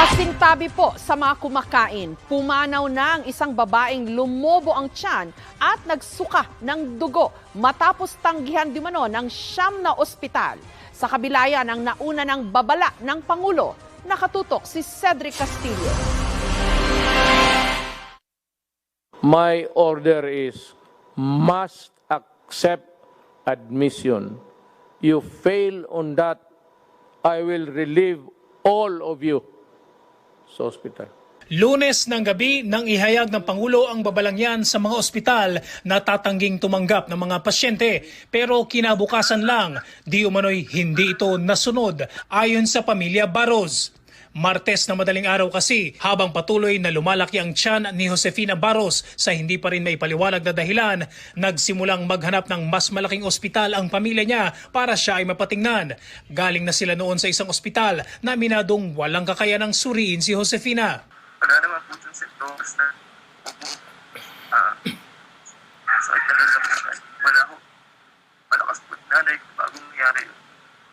Kasintabi po sa mga kumakain, pumanaw na ang isang babaeng lumobo ang tiyan at nagsuka ng dugo matapos tanggihan di umano ng 9 na ospital. Sa kabila yan ang nauna ng babala ng Pangulo, nakatutok si Cedric Castillo. My order is must accept admission. You fail on that, I will relieve all of you sa hospital. Lunes ng gabi nang ihayag ng Pangulo ang babalangyan sa mga ospital na tatangging tumanggap ng mga pasyente. Pero kinabukasan lang, di umano'y hindi ito nasunod ayon sa pamilya Barros. Martes na madaling araw kasi, habang patuloy na lumalaki ang tiyan ni Josefina Barros sa hindi pa rin may paliwanag na dahilan, nagsimulang maghanap ng mas malaking ospital ang pamilya niya para siya ay mapatingnan. Galing na sila noon sa isang ospital na minadong walang kakayanang suriin si Josefina. Wala naman po yung symptoms na upo. Sakit na rin na po. Wala ko. Malakas po nanay ko bagong nangyari yun.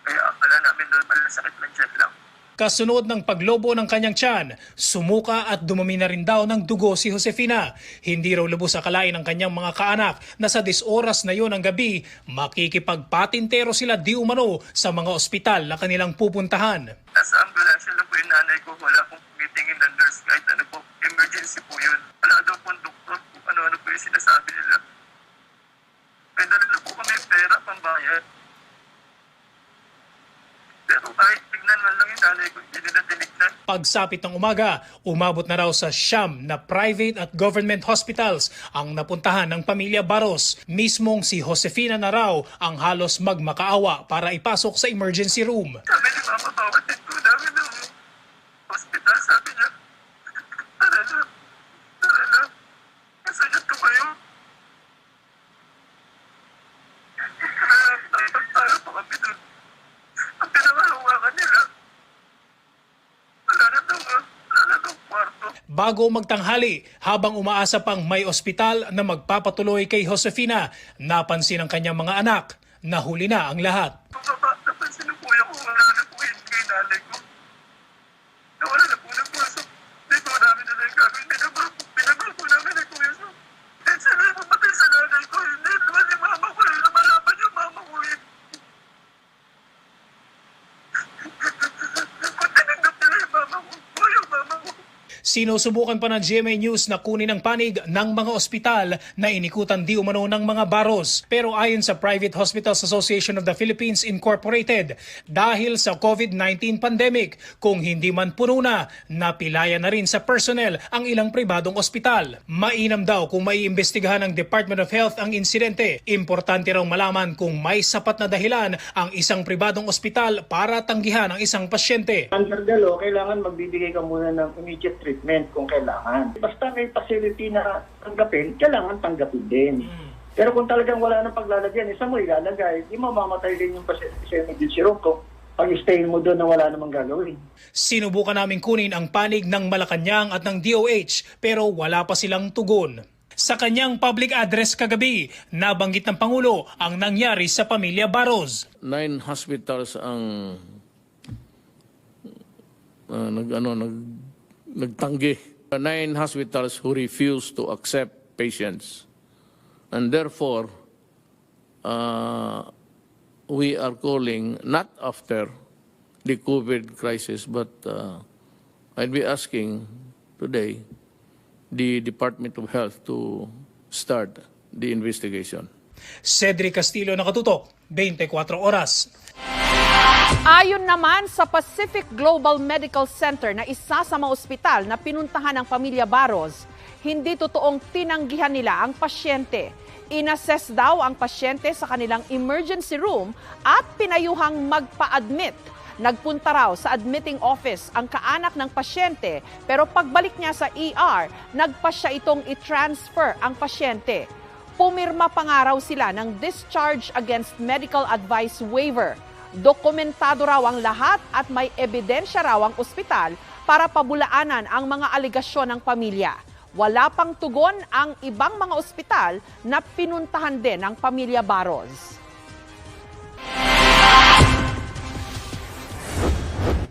Kaya akala namin doon malasakit lang dyan lang. Kasunod ng paglobo ng kanyang tiyan, sumuka at dumami na rin daw ng dugo si Josefina. Hindi raw lubos akalain ng kanyang mga kaanak na sa 10 oras na yon ng gabi, makikipagpatintero sila di umano sa mga ospital na kanilang pupuntahan. Nasa ambulansya lang po yung nanay ko. Wala pong meetingin ng nurse kahit ano po. Emergency po yun. Wala daw pong doktor kung ano-ano po yung sinasabi nila. Kaya dala na po kami pera pambayad. Pero kahit tignan man lang yung nanay ko, hindi nila tinignan. Pagsapit ng umaga, umabot na raw sa 9 na private at government hospitals ang napuntahan ng pamilya Barros. Mismong si Josefina na raw ang halos magmakaawa para ipasok sa emergency room. Sabi ni Mama, bakit ko namin ng hospital? Sabi niya, tara na. Masayat ko kayo. Tara pa kami doon. Ang pinangahawakan nila. Wala na daw kwarto. Bago magtanghali, habang umaasa pang may ospital na magpapatuloy kay Josefina, napansin ng kanyang mga anak na huli na ang lahat. Napansin ng kuya ko, wala na po yun kay nanay ko. Nawala na po ng puso. Hindi ko namin na nagkagawin. Pinagol po namin ng kuya ko. Kahit sila yung pumatay sa nanay ko. Hindi naman yung mama ko. Lumalaban yung mama ko yun. Kung tinanggap nila yung mama ko, yung mama ko. Sinusubukan pa ng GMA News na kunin ang panig ng mga ospital na inikutan di umano ng mga Barros. Pero ayon sa Private Hospitals Association of the Philippines Incorporated, dahil sa COVID-19 pandemic, kung hindi man puno na, napilaya na rin sa personnel ang ilang pribadong ospital. Mainam daw kung maiimbestigahan ng Department of Health ang insidente. Importante raw malaman kung may sapat na dahilan ang isang pribadong ospital para tanggihan ang isang pasyente. Under the law, kailangan magbibigay ka muna ng immediate treatment kung kailangan. Basta may facility na tanggapin, kailangan tanggapin din. Pero kung talagang wala nang paglalagyan, isa mo ilalagay, di mamamatay din yung pasyente sa emergency room kung pag-stay mo doon na wala namang gagawin. Sinubukan namin kunin ang panig ng Malacanang at ng DOH pero wala pa silang tugon. Sa kanyang public address kagabi, nabanggit ng Pangulo ang nangyari sa pamilya Barros. 9 hospitals ang nagtanggi. 9 hospitals who refuse to accept patients. And therefore, we are calling not after the COVID crisis, but I'd be asking today the Department of Health to start the investigation. Cedric Castillo, nakatutok, 24 oras. Ayon naman sa Pacific Global Medical Center na isa sa mga ospital na pinuntahan ng pamilya Barros, hindi totoong tinanggihan nila ang pasyente. Inassess daw ang pasyente sa kanilang emergency room at pinayuhang magpa-admit. Nagpunta raw sa admitting office ang kaanak ng pasyente pero pagbalik niya sa ER, nagpa siya itong i-transfer ang pasyente. Pumirma pa nga raw sila ng discharge against medical advice waiver. Dokumentado raw ang lahat at may ebidensya raw ang ospital para pabulaanan ang mga aligasyon ng pamilya. Wala pang tugon ang ibang mga ospital na pinuntahan din ng pamilya Barros.